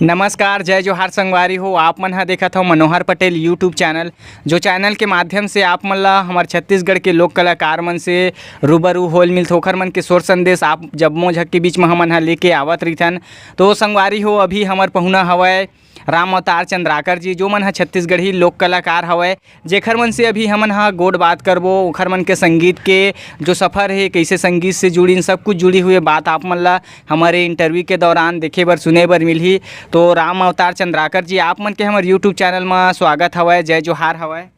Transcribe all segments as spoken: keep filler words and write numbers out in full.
नमस्कार, जय जोहार संगवारी हो। आप मन ह देखत हव मनोहर पटेल YouTube चैनल, जो चैनल के माध्यम से आप मन ला हमर छत्तीसगढ़ के लोक कलाकार मन से रूबरू होल मिलथे, ओखर मन के सोर संदेश आप जम्मो झक के बीच म हमन ह लेके आवत रहिथन। तो संगवारी हो, अभी हमर पहुना हवय राम अवतार चंद्राकर जी, जो मन ह छत्तीसगढ़ी लोक कलाकार हवय, जेखर मन से अभी हमन ह गोठ बात करबो, ओखर मन के संगीत के जो सफर हे, कइसे संगीत से जुड़िन, सब कुछ जुड़ी हुई बात आप मन ला हमर इंटरव्यू के दौरान देखे बर, सुने बर मिलही। तो राम अवतार चंद्राकर जी, आप मन के हमर YouTube चैनल म स्वागत हवय, जय जोहार हवय।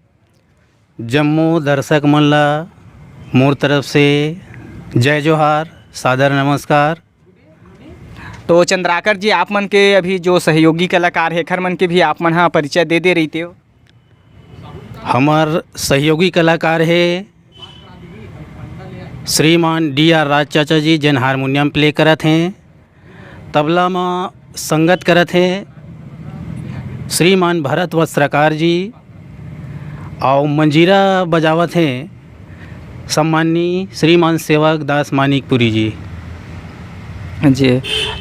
जम्मो दर्शक मन ला मोर तरफ से जय जोहार, सादर नमस्कार। तो चंद्राकर जी, आप मन के अभी जो सहयोगी कलाकार हे, एखर मन के भी आप मन ह परिचय दे दे रहिते हो। हमर सहयोगी कलाकार हे श्रीमान D R राज चाचा जी, जेन हारमोनियम प्ले करत हें, तबला म संगत करत हें श्रीमान भरत वस्त्राकार जी, अउ मंजीरा बजावत हें सम्माननीय श्रीमान सेवक दास मानिकपुरी जी। जी,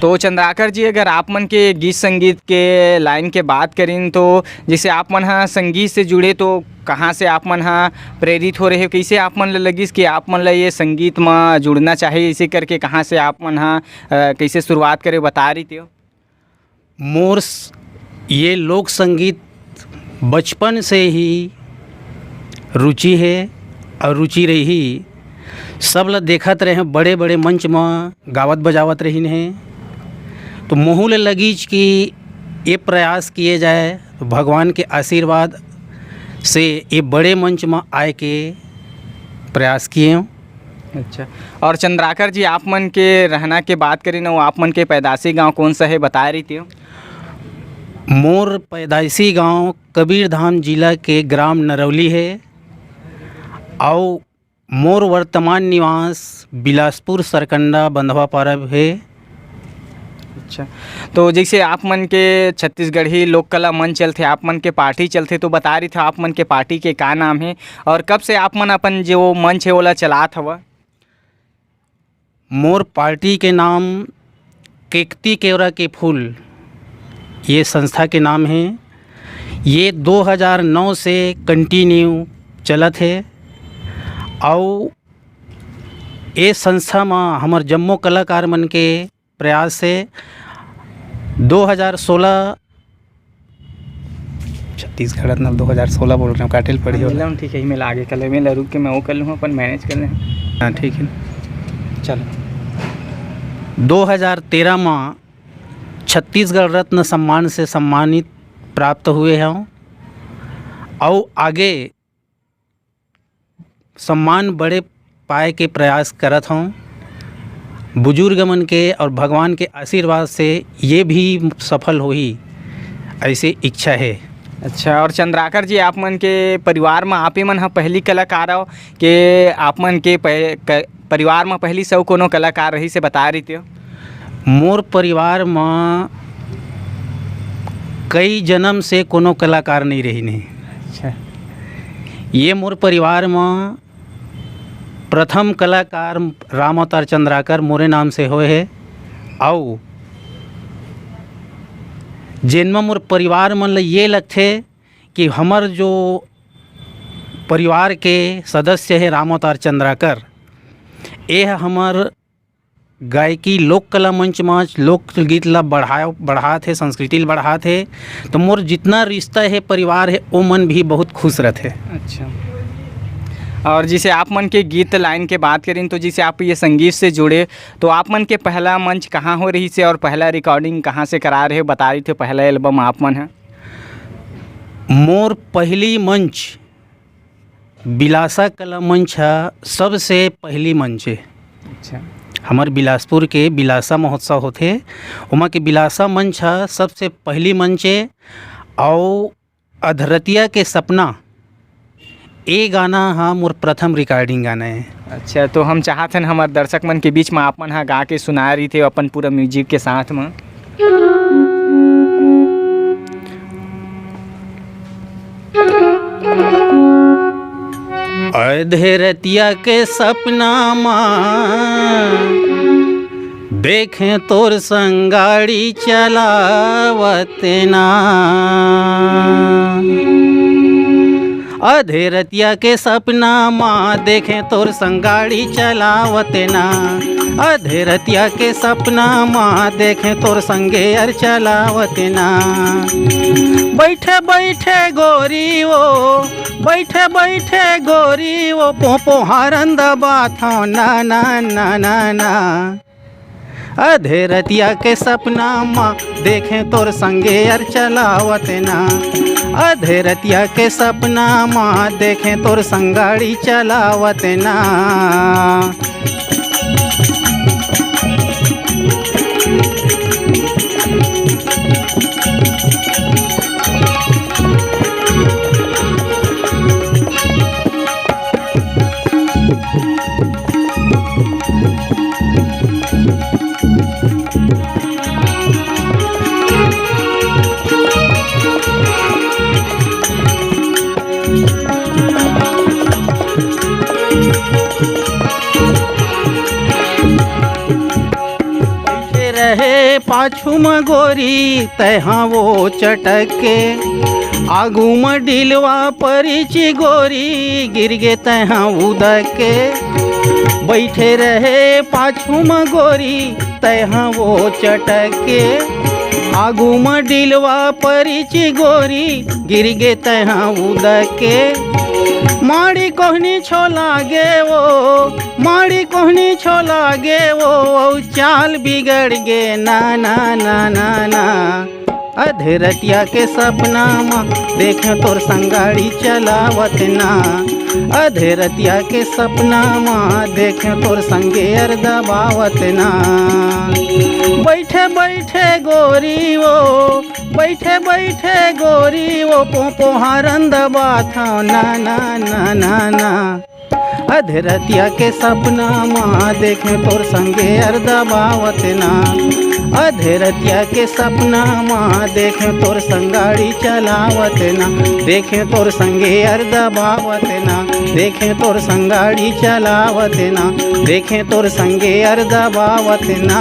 तो चंद्राकर जी, अगर आप मन के गीत संगीत के लाइन के बात करिन, तो जैसे आप मन ह संगीत से जुड़े, तो कहाँ से आप मन ह प्रेरित हो रहे हो? कैसे आप मन ल लगिस कि आप मन ल ये संगीत म जुड़ना चाहिए, इसे करके कहाँ से आप मन ह, अ, कैसे शुरुआत करे, बता रही थे? मोर स-, ये लोक संगीत बचपन से ही रुचि हे अउ रुचि रही। सब ल देखत रहे, बड़े-बड़े मंच म गावत बजावत रहिन हे, तो मोहू ले लगिच कि ये प्रयास किए जाए, तो भगवान के आशीर्वाद से ये बड़े मंच म आए के प्रयास किए हूँ। अच्छा, और चंद्राकर जी, आप मन के रहना के बात करें ना, वो आप मन के पैदाशी गांव कौन सा है, बताए रही थी? मोर पैदाइशी गांव कबीरधाम जिला के ग्राम नरौली हे, अउ मोर वर्तमान निवास बिलासपुर सरकंडा बंधवा पारा हे। अच्छा, तो जैसे आप मन के छत्तीसगढ़ी लोक कला मंच चलथे, आप मन के पार्टी चलथे, तो बता रही था आप मन के पार्टी के का नाम है और कब से आप मन अपन जो मंच है ओला चलात हवा? मोर पार्टी के नाम केकती केवरा के फूल, ये संस्था के नाम है। ये दो हज़ार नौ से कंटिन्यू चलत है, अउ ये संस्था म हमर जम्मो कलाकार मन के प्रयास से दो हज़ार सोलह, छत्तीसगढ़ रत्न दो हज़ार सोलह बोल रहे हो, काटे ल पड़ी हो। मिला हूँ, ठीक है, मेला आगे कर ले, मेला रुक के मैं वो कर लूँ, अपन मैनेज कर ले। हाँ, ठीक है। चलो। दो हज़ार तेरह में छत्तीसगढ़ रत्न सम्मान से सम्मानित प्राप्त हुए हूँ, अउ आगे सम्मान बड़े पाए के प्रयास करत हूँ। बुजुर्ग मन के और भगवान के आशीर्वाद से ये भी सफल होही, ऐसे इच्छा है। अच्छा, और चंद्राकर जी, आप मन के परिवार म आप ही मन ह पहली कलाकार हो के आप मन के पह-, क-, परिवार म पहली से अउ कोनो कलाकार रही से बता रही हो? मोर परिवार म कई जन्म से कोनो कलाकार नहीं रही नहीं। अच्छा। ये मोर परिवार म प्रथम कलाकार राम अवतार चंद्राकर मोरे नाम से होए हे। अउ जेन म मोर परिवार मन ल ये लगथे कि हमर जो परिवार के सदस्य हे राम अवतार चंद्राकर, ए ह हमर गायकी लोक कला मंच म लोकगीत ला बढ़ाए, बढ़ात हे, संस्कृति ला बढ़ात हे, तो मोर जितना रिश्ता हे, परिवार हे, ओ मन भी बहुत खुश रहथे। अच्छा, और जैसे आप मन के गीत लाइन के बात करें, तो जैसे आप ये संगीत से जुड़े, तो आप मन के पहला मंच कहाँ हो रही से और पहला रिकॉर्डिंग कहाँ से करा रहे, बता रही थे पहला एल्बम आप मन है? मोर पहली मंच बिलासा कला मंच ह सबसे पहली मंच हे। अच्छा। हमर बिलासपुर के बिलासा महोत्सव होथे, ओमा के बिलासा मंच ह सबसे पहली मंच हे। अउ अधरतिया के सपना, ए गाना ह मोर प्रथम रिकॉर्डिंग गाना हे। अच्छा, तो हम चाहत हन हमर दर्शक मन के बीच म आप मन ह गा के सुनाए रहिते अपन पूरा म्यूजिक के साथ म। आधे रतिया के सपना मा देखें तोर संग गाड़ी चलावत ना, आधे रतिया के सपना मा देखें तोर संग गाड़ी चलावत ना, आधे रतिया के सपना मा देखें तोर संगे अर चलावत ना। बैठे बैठे गोरी ओ, बैठे बैठे गोरी ओ, पोंपो हारन दबाथों ना, ना, ना, ना, ना। आधे रतिया के सपना मा देखें तोर संगे अर चलावत ना, आधे रतिया के सपना मा देखें तोर संग गाड़ी चलावत ना। बैठे रहे पाछू म गोरी, तैहा वो चटक के, आगू म डिलवा परिच गोरी, गिर गे तैहा उदक के। बैठे रहे पाछू म गोरी, तैहा वो चटक के, आगू म डिलवा परिच गोरी, गिर गे तैहा उदक के। माड़ी कोहनी छोला गे वो, माड़ी कोहनी छोला गे वो, चाल बिगड़ गे ना, ना, ना, ना, ना। आधे रतिया के सपना मा देखें तोर संग गाड़ी चलावत ना, आधे रतिया के सपना मा देखें तोर संगे अर दबावत ना। बैठे बैठे गोरी ओ, बैठे बैठे गोरी ओ, पोंपो हारन दबाथों ना, ना, ना, ना, ना। आधे रतिया के सपना मा देखें तोर संगे अर दबावत ना, आधे रतिया के सपना मा देखें तोर संग गाड़ी चलावत ना, देखें तोर संगे अर दबावत ना, देखें तोर संग गाड़ी चलावत ना, देखें तोर संगे अर दबावत ना।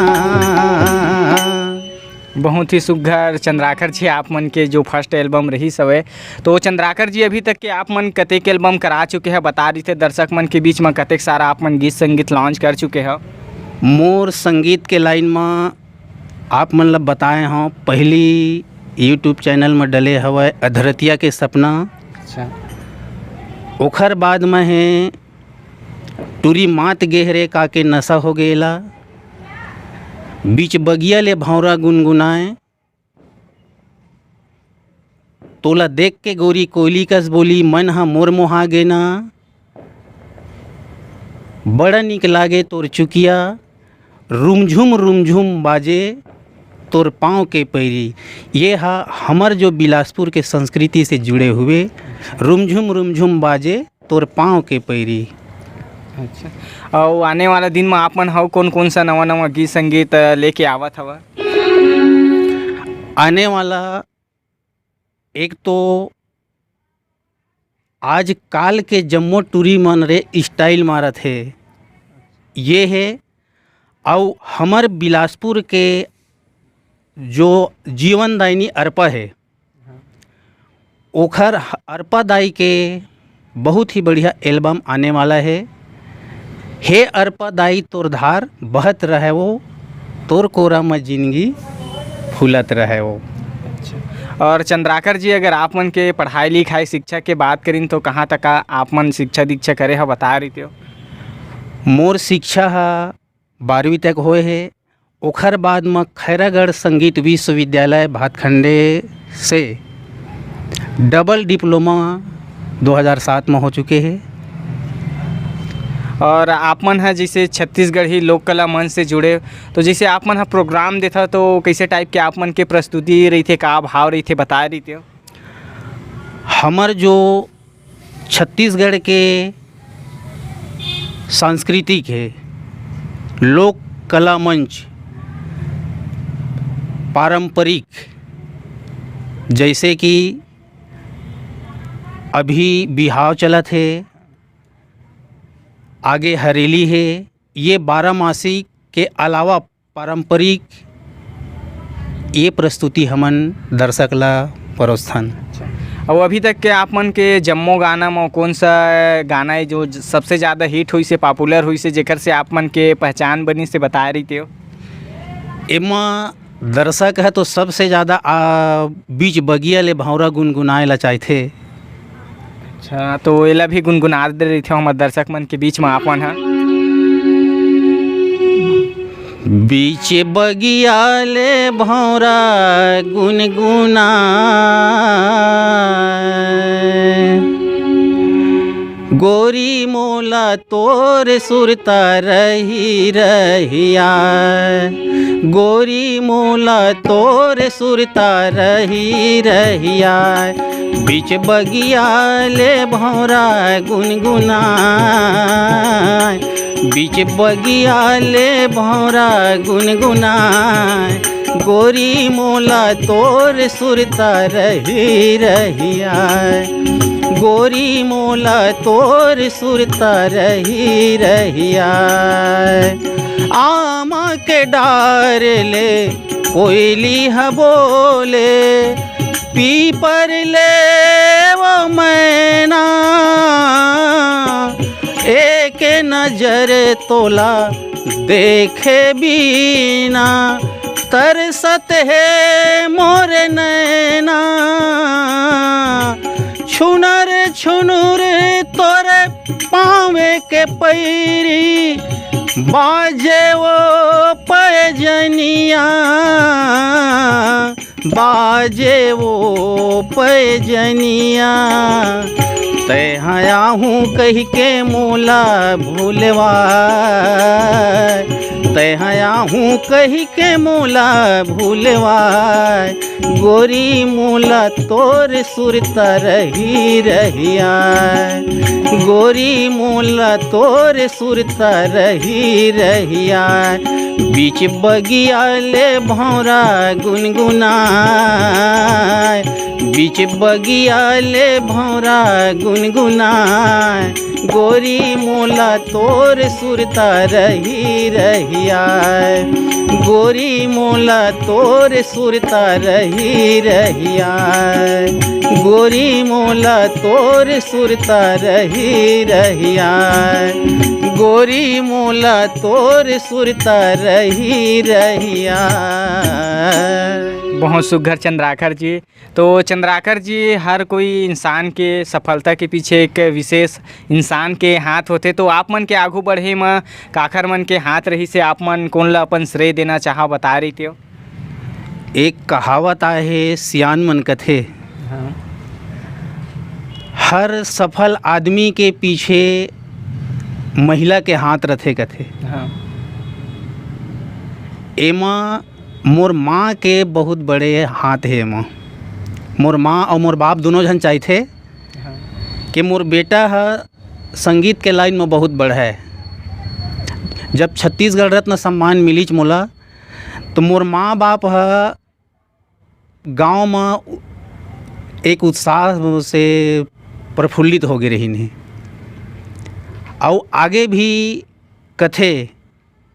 बहुत ही सुघर चंद्राकर जी, आप मन के जो फर्स्ट एल्बम रहिस हवय, तो चंद्राकर जी, अभी तक के आप मन कतेक एल्बम करा चुके हैं, बता रही थे दर्शक मन के बीच में कतेक सारा आप मन गीत संगीत लॉन्च कर चुके हैं? मोर संगीत के लाइन में आप मन ला बताए हौं, पहली YouTube चैनल में डले हवय अधरतिया के सपना। अच्छा। ओखर बाद में हे टूरी मात गेहरे का के नशा हो गेला, बीच बगिया ले भौंरा गुनगुनाए, तोला देख के गोरी कोयली कस बोली, मन हा मोर मोहा गेना। बड़ा निक लागे तोर चुकिया, रुमझुम रुमझुम बाजे तोर पाँव के पैरी। ये हा हमर जो बिलासपुर के संस्कृति से जुड़े हुए, रुमझुम रुमझुम बाजे तोर पाँव के पैरी। अच्छा, अउ आने वाला दिन में आप मन हव कौन कौन सा नवा नवा गीत संगीत, अ, लेके आवत हव? आने वाला एक तो आजकाल के जम्मो टूरी मन रे स्टाइल मारत हे, ये हे। अउ हमर बिलासपुर के जो जीवनदायिनी अरपा हे, ओखर अरपा दाई के बहुत ही बढ़िया एल्बम आने वाला हे। हे अरपा दाई तोर धार बहत रहे वो, तोर कोरा म जिंदगी फूलत रहे वो। अच्छा। और चंद्राकर जी, अगर आप मन के पढ़ाई लिखाई शिक्षा के बात करिन तो कहाँ तक आ-, आप मन शिक्षा दीक्षा करे ह, बता रहिते हो? मोर शिक्षा ह बारहवीं तक होए हे। ओखर बाद म खैरागढ़ संगीत विश्वविद्यालय भातखंडे से डबल डिप्लोमा दो हज़ार सात म हो चुके हे। और आप मन ह जैसे छत्तीसगढ़ी लोक कला मंच से जुड़े, तो जैसे आप मन ह प्रोग्राम देथा तो कैसे टाइप के आप मन के प्रस्तुति रहिथे, का भाव रहिथे, बताए रहिते हो? हमर जो छत्तीसगढ़ के सांस्कृतिक हे, लोक कला मंच, पारंपरिक, जैसे कि अभी बिहाव चलत हे, आगे हरेली हे, ये बारहमासी के अलावा पारंपरिक ये प्रस्तुति हमन दर्शक ला परोसथन। अउ अभी तक के आप मन के जम्मो गाना म कौन सा गाना है जो ज-, सबसे ज़्यादा हिट हुई से, पॉपुलर हुई से, जेकर से आप मन के पहचान बनी से बताए रहिते हो? एमा दर्शक ह तो सबसे ज़्यादा आ, बीच बगिया ले भौंरा गुनगुनाए ला चाहथे। अच्छा, तो एला भी गुनगुना दे रहिते हो हमर दर्शक मन के बीच में आप मन ह। बीच बगिया ले भौंरा गुनगुना, गोरी मोला तोर सुरता रही रहिया, गोरी मोला तोर सुरता रही रहिया। बीच बगिया ले भौंरा गुनगुना, बीच बगिया ले भौंरा गुनगुना, गोरी मोला तोर सुरता रही रहिया, गोरी मोला तोर सुरता रही रहिया। आमा के डार ले कोयली ह बोले, पीपर ले वो मैना, एक नजर तोला देखे बीना, तरसत हे मोर नैना। छुनर छुनुर तोर पावे के पैरी, बाजे वो पैजनिया, बाजे वो पैजनिया। तै हया हूँ कहि के मोला भूलवा, तै हया हूँ कहि के मोला भूलवा। गोरी मोला तोर सुरता रही रहिया, गोरी मोला तोर सुरता रही रहिया। बीच बगिया ले भौंरा गुनगुनाए, बीच बगिया ले भौंरा गुनगुनाए। गोरी मोला तोर सुरता रही रहिया, गोरी मोला तोर सुरता रही रहिया, गोरी मोला तोर सुरता रही रहिया, गोरी मोला तोर सुरता रही रहिया। बहुत सुघर चंद्राकर जी। तो चंद्राकर जी, हर कोई इंसान के सफलता के पीछे एक विशेष इंसान के हाथ होथे, तो आप मन के आगू बढ़े म काखर मन के हाथ रही से आप मन कोन ला अपन श्रेय देना चाहा, बता रही हो? एक कहावत आहे, सियान मन कथे, हाँ। हर सफल आदमी के पीछे महिला के हाथ रथे कथे। हाँ। एमा मोर माँ के बहुत बड़े हाथ हे एमा। मोर माँ अउ मोर बाप दोनों झन चाहथे हाँ। कि मोर बेटा ह संगीत के लाइन में बहुत बढ़े। जब छत्तीसगढ़ रत्न सम्मान मिलिच मोला, तो मोर माँ बाप ह गांव में एक उत्साह से प्रफुल्लित हो गए रहिन हे। अउ आगे भी कथे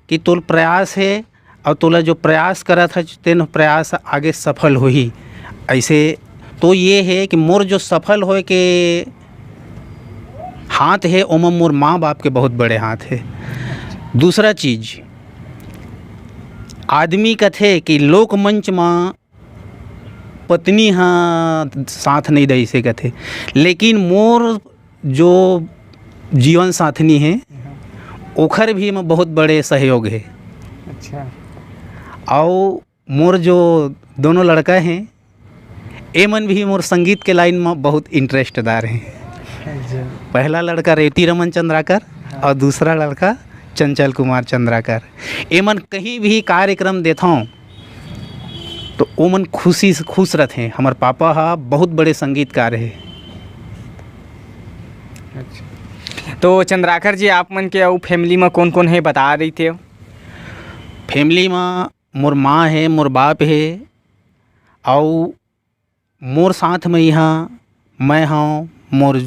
कि तोर प्रयास हे, अउ तोला जो प्रयास करत हस, तेन प्रयास आगे सफल होही। ऐसे तो ये हे कि मोर जो सफल होए के हाथ हे, ओमा मोर माँ बाप के बहुत बड़े हाथ हे। दूसरा चीज, आदमी कथे कि लोकमंच म पत्नी ह साथ नहीं दे, इसे कथे, लेकिन मोर जो जीवन साथनी हे, ओखर भी एमा बहुत बड़े सहयोग हे। अच्छा। अउ मोर जो दोनों लड़का हे, ए मन भी मोर संगीत के लाइन में बहुत इंटरेस्टदार हे। अच्छा। पहला लड़का रेवती रमन चंद्राकर हाँ। अउ दूसरा लड़का चंचल कुमार चंद्राकर। ए मन कहीं भी कार्यक्रम देथौं तो ओमन खुशी से खुश रथे। हमर पापा ह बहुत बड़े संगीतकार हे। अच्छा। तो चंद्राकर जी, आप मन के अउ फैमिली में कौन कौन हे, बता रही थे? फैमिली में मोर माँ हे, मोर बाप हे, अउ मोर साथ में यहाँ मैं हौं, मोर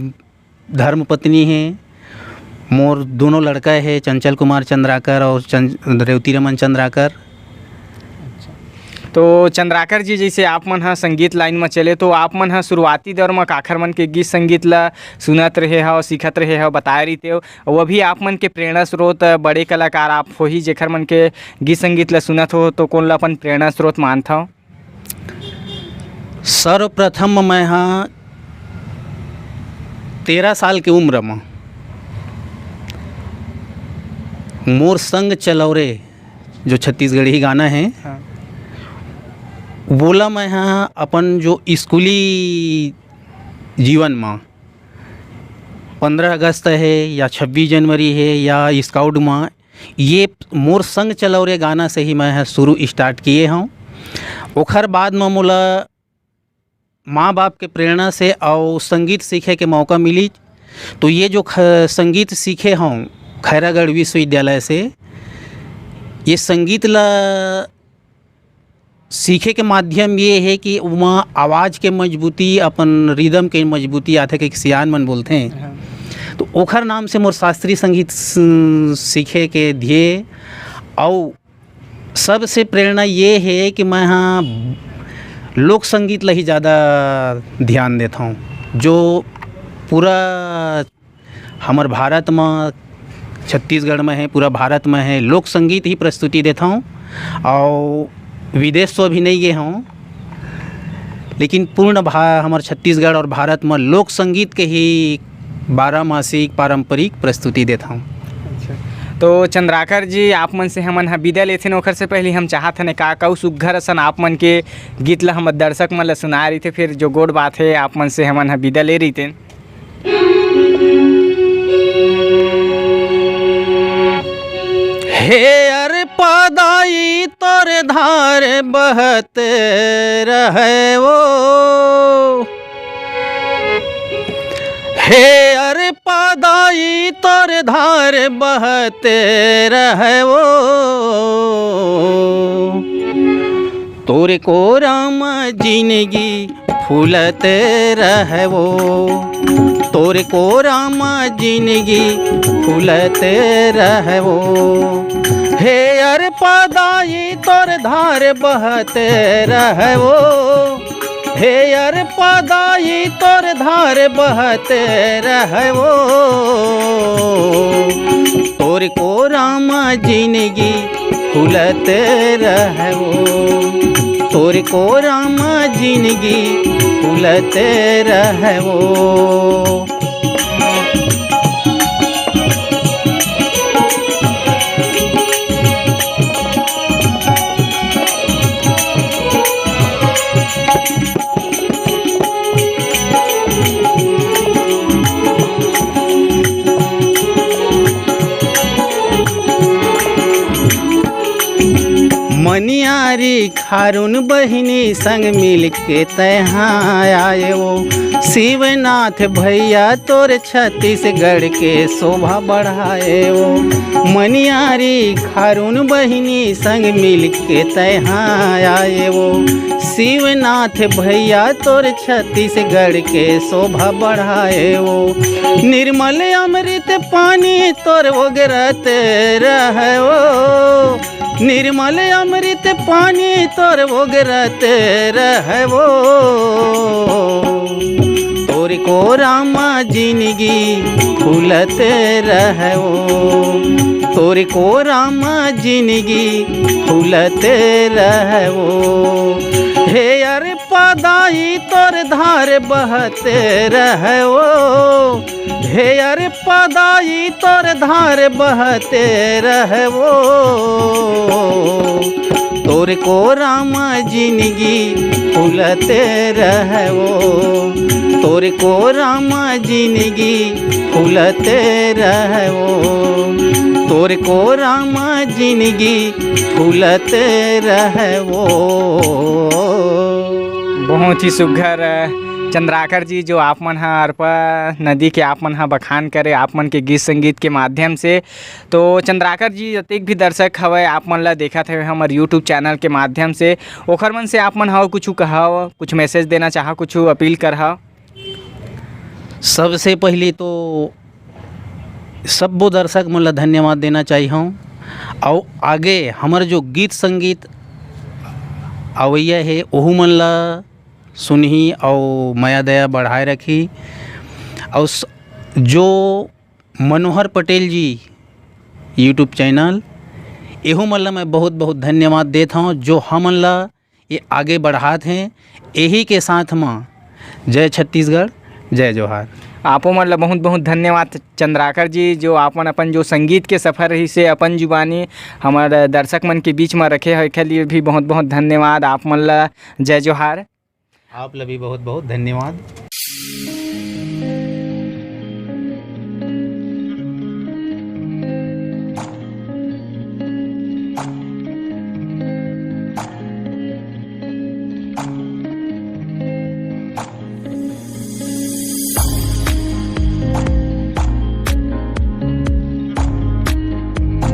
धर्म पत्नी हे, मोर दोनों लड़का हे, चंचल कुमार चंद्राकर और चंद-, रेवती रमन चंद्राकर। तो चंद्राकर जी, जैसे आप मन ह संगीत लाइन म चले, तो आप मन ह शुरुआती दौर म काखर मन के गीत संगीत ल सुनत रहे हव, सीखत रहे हव, बताए रहिते हो, वो भी आप मन के प्रेरणा स्रोत बड़े कलाकार आप होही, जेखर मन के गीत संगीत ल सुनत हो, तो कोन ल अपन प्रेरणा स्रोत मानथव? सर्वप्रथम मैं ह तेरह साल के उम्र म मोर संग चलौरे जो छत्तीसगढ़ी गाना है, हाँ। वोला मैं ह अपन जो स्कूली जीवन म पंद्रह अगस्त है या छब्बीस जनवरी है या स्काउट म, ये मोर संग चलौरे गाना से ही मैं ह शुरू स्टार्ट किए हूँ। ओखर बाद म मोला माँ बाप के प्रेरणा से अउ संगीत सीखे के मौका मिली। तो ये जो ख-, संगीत सीखे हूँ खैरागढ़ विश्वविद्यालय से, ये संगीत ला सीखे के माध्यम ये है कि ओमा आवाज़ के मजबूती, अपन रिदम के मजबूती आथे, के सियान मन बोलथे। हाँ। तो ओखर नाम से मोर शास्त्रीय संगीत स-, सीखे के ध्येय अउ सबसे प्रेरणा ये है कि मैं ह लोक संगीत ला ही ज़्यादा ध्यान देथौं, जो पूरा हमर भारत म, छत्तीसगढ़ म है, पूरा भारत म है, लोक संगीत ही प्रस्तुति देथौं। अउ विदेश तो अभी नहीं गे हौं, लेकिन पूर्ण भा-, हमर छत्तीसगढ़ और भारत म लोक संगीत के ही बारहमासिक पारंपरिक प्रस्तुति देथौं। अच्छा, तो चंद्राकर जी, आप मन से हमन ह बिदा लेथन, ओखर से पहले हम चाहत हन, का कऊ सुग्घर असन आप मन के गीत ल हमर दर्शक मन ल सुनाए रहिते, फिर जो गोठ बात है, आप मन से हमन ह बिदा ले रहितेन। हे अरपा दाई तोर धार बहत रहय वो, हे अरपा दाई तोर धार बहत रहय वो, तोर कोरा म जिनगी फूलत रहय वो, तोर कोरा म जिनगी फूलत रहय वो। हे अरपा दाई तोर धार बहत रहय वो, हे अरपा दाई तोर धार बहत रहय वो, तोर कोरा म जिनगी फूलत रहय वो, तोर कोरा म जिनगी फूलत रहय वो। मनियारी खारुन बहिनी संग मिलके तैहा आए वो। शिवनाथ भैया तोर छत्तीसगढ़ के शोभा बढ़ाए वो। मनियारी खारुन बहिनी संग मिलके तैहा आए वो। शिवनाथ भैया तोर छत्तीसगढ़ के शोभा बढ़ाए वो। निर्मल अमृत पानी तोर ओगरत रहय वो। निर्मल अमृत पानी तोर ओगरत रहय वो। तोर कोरा म जिनगी फूलत रहय वो। तोर कोरा म जिनगी फूलत रहय वो। हे अरपा दाई तोर धार बहत रहय वो। हे अरपा दाई तोर धार बहत रहय वो। तोर कोरा म जिनगी फूलत रहय वो। तोर कोरा म जिनगी फूलत रहय वो। तोर कोरा म जिनगी फूलत रहय वो। बहुत ही सुघर चंद्राकर जी, जो आप मन ह अरपा नदी के आप मन ह बखान करे, आप मन के गीत संगीत के माध्यम से। तो चंद्राकर जी, जतेक भी दर्शक हवय, आप मन ल देखत हवे हमर YouTube चैनल के माध्यम से, ओखर मन से आप मन ह कुछु कहव, कुछु मैसेज देना चाहव, कुछु अपील करहव? सबसे पहली तो सब्बो दर्शक मन ल धन्यवाद देना चाहिहौं। अउ आगे हमर जो गीत संगीत अवइया हे, ओहू मन ला सुनही अउ मया दया बढ़ाए रखही। अउ स-, जो मनोहर पटेल जी YouTube चैनल, एहू मन ला मैं बहुत बहुत धन्यवाद देत हौं, जो हमन ला ये आगे बढ़ात हें। एही के साथ म जय छत्तीसगढ़, जय जोहार। आपो मन ला बहुत बहुत धन्यवाद चंद्राकर जी, जो आपन अपन जो संगीत के सफर रहिसे अपन जुबानी हमर दर्शक मन के बीच म रखे हो, एखर लिए भी बहुत बहुत धन्यवाद आप मन ला। जय जोहार। आप ला भी बहुत बहुत धन्यवाद।